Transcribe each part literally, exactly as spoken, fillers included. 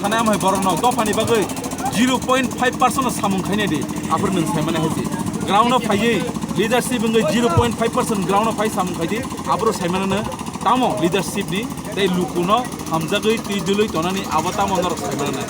Sanai amhai borokno dophani bagwi zero point five percent no samung khainai di, aphuru nwng saimani hai di. Ground o phaiwi leadership wngwi zero point five percent ground o phai samung khai di, aphuru saimanano tamo leadership ni tei lukuno hamjagwi twi dulwi tonani abo tamo norok saimananai.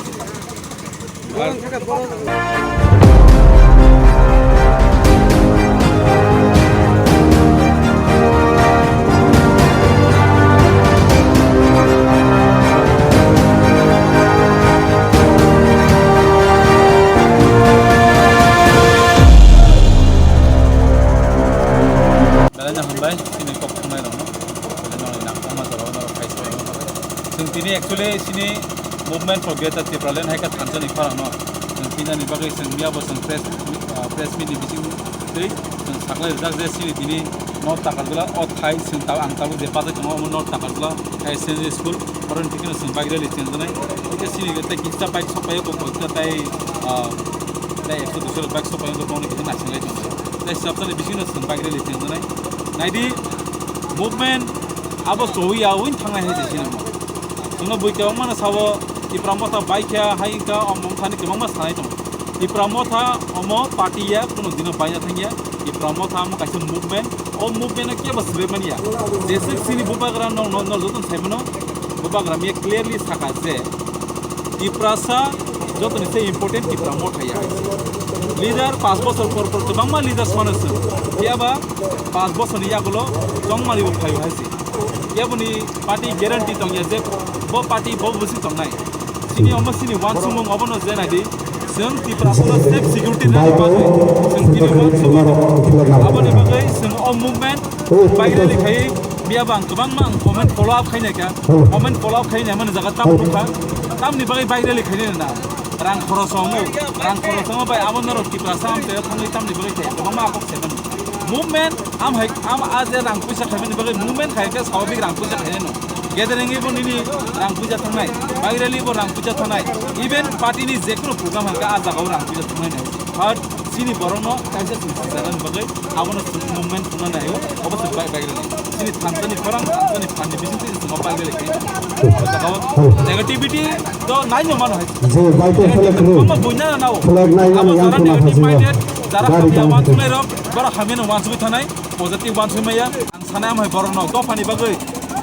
Belai no hambai, chini kok thumai rokno. Belai no nangkukma jora o norok khai se bai mano. Chwng tini actually chini Movement for Greater Tipraland hai khe thansa ni khorang no. Chwng tini ani bagwi chwng miya bo chwng press, ah, press meet ni bising twi chwng saklai rijak je chini tini North Takarjala o thai chwng ta-, ang tabuk je bachai tongo omo North Takarjala Higher Secondary School, oro ni thikeno chwng bike rally chengjaknai. Hwnkhe chini tei kisa bike sokpaio, bo kisa tai, ah, tai ekso duiso bike sokpaio, bongni kisa naising lai tongo. Tei chapsani bisingno chwng bike rally chengjaknai. Naidi, movement abo chowi ya win thangnai hai se sinamo. Chwngno bui kwbangmano sao Tipra Motha bai kha hai wngkha, omo wngkha ni kwbangma sanai tongo. Tipra Motha omo party ya, kuno dino baina thangya. Tipra Motha omo kaisa movement, o movement no kebo swbai manya. Jeswk chini bubagra no, no, no joto sai mano, bubagra miya clearly saka je Tiprasa jotoni se important Tipra Motha ya. Leader pas bosor por por kwbangma leaders mano se. Phiya ba pas bosor ni yagulo chongmani bo phaio hai se. Yaboni party guarantee tongya je bo party bo busi tongnai. Chini omo chini wansukmung obono je naidi. Chwng Tiprasa no safe security rwna bagwi chwng tini wansukmung. Aboni bagwi chwng o movement bike rally khai miya bang kwbangma ang comment follow up khainai kha. Comment follow up khainai mani jaga tam nukha. Tamni bagwi bike rally khainai na. Rang khoros wngo, rang khoros wngo bai abo norok Tiprasa amchaio thangwi tamni bagwi khe kwbangma akok se mano. Movement am hai, am a je rang puisa khaimani bagwi movement khai khe swabhabik rang puisa khainai no. Gathering bo nini rang puisa thangnai, bike rally bo rang puisa thangnai, even party ni jekunu program hai khe a jagao rang puisa thangnai no. But chini borokno kaisa chwng sijaknani bagwi abono chwng movement khungna naio, obo se bike, bike rally. Chini thansani khorang, thansani phan ni bising twi chwng bike rally khe. Abo jagao negativity to nai no mano hai. Je bike rally khunu. Omo buina na nao. Flag nai abo mano jara yang khuna negative phasiya. Minded, jara hamya wansuknai rok, borok hamya no wansugwi thanai, positive wansugwi maya. Ang sanai amhai borokno dophani bagwi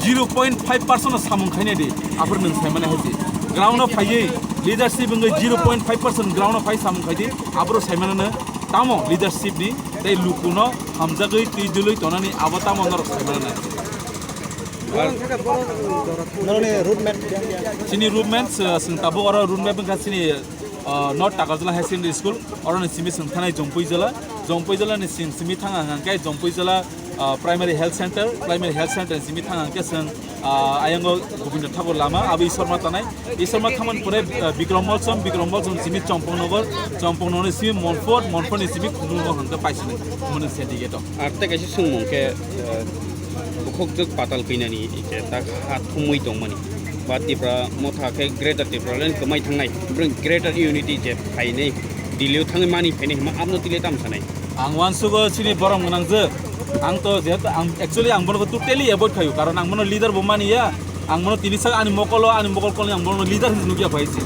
zero point five percent no samung khainai di, aphuru nwng saimani hai se. Ground o phaiwi leadership wngwi zero point five percent ground o phai samung khai di, aphuru saimanano tamo leadership ni tei lukuno hamjagwi twi dulwi tonani abo tamo norok saimananai. Norokni route map? Chini route map, uh, chwng tabuk oro route map wngkha chini, uh, North Takarjala Higher Secondary School, oro ni simi chwng thanai Jompui Jala, Jompui Jala ni chwng simi thang ang khe Jompui Jala, uh, Primary Health Center, Primary Health Center ni simi thang ang khe chwng, uh, ayango Gobinda Thakur Lama, abo Ishwarma tanai, Ishwarma thangmani pore, uh, Bikram Molsom, Bikram Molsom ni simi Chompong Nogor, Chompong Nogor ni simi Monfor, Monfor ni simi Khumulwng hwnkhe paisini, mwnwi syndicate o. Ar tei kaisa swngmung khe, uh, Bukhukjwk patal kwinani je tak ha thumwi tongmani. Ba Tipra Motha khe Greater Tipraland kwmai thangnai. Bwrwng Greater Unity je phainai, Delhi o thangwi mani phainai hwnma abno tile tam sanai. Ang uansugo chini borom gwnangjwk. Ang to jehetu ang actually ang bono totally avoid khaio, karon ang bono leader bo mani ya. Ang bono tini sak ani mokolo, ani mokol kolni ang bono leader hinwi nukya phai se.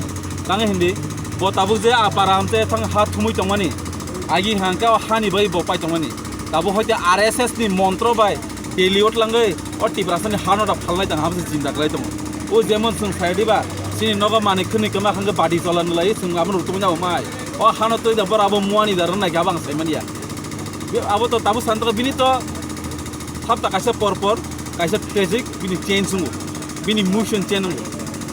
Tangwi hindi, bo tabuk je a para amte thang ha thumwi tongmani. Agi hangke o hani bai bo pai tongmani. Tabuk hoite R S S ni montro bai Delhi o tlangwi o Tiprasani hano da phalnai tang hamse jinda khlai tongo. O jemon chwng sai diba, chini nogo manwi khwnwi kwma hwnkhe badi chola nw lai, chwng abono rwtugwi nabo mai. O hano twi da bora abo muani da rwnai khe abo ang sai manya. Be-, abo to tabuk san tongkha bini to hapta kaisa por por kaisa tragic bini change wngo. Bini motion change wngo.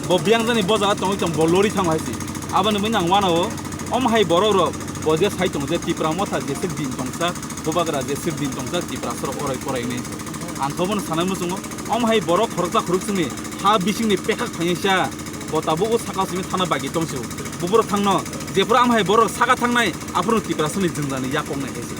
Bo biyang jani bo jaga tongwi tong bo lori thango hai se. Aboni mui nang wanao om hai borok rok bo je sai tongo je Tipra Motha jeswk din tongsa. Bubagra je sir din tongsa Tiprasa rok orai porai hinwi. Ang khe bono sanai muchungo, omo hai borok khoroksa khorok songni ha bisingni pekhak phainai sa, bo tabuk o saka simi thana bagi tong sio. Buborok thangno, jephuru omo hai borok saka thangnai, aphuru Tiprasani jwngjani yakoknai hai se.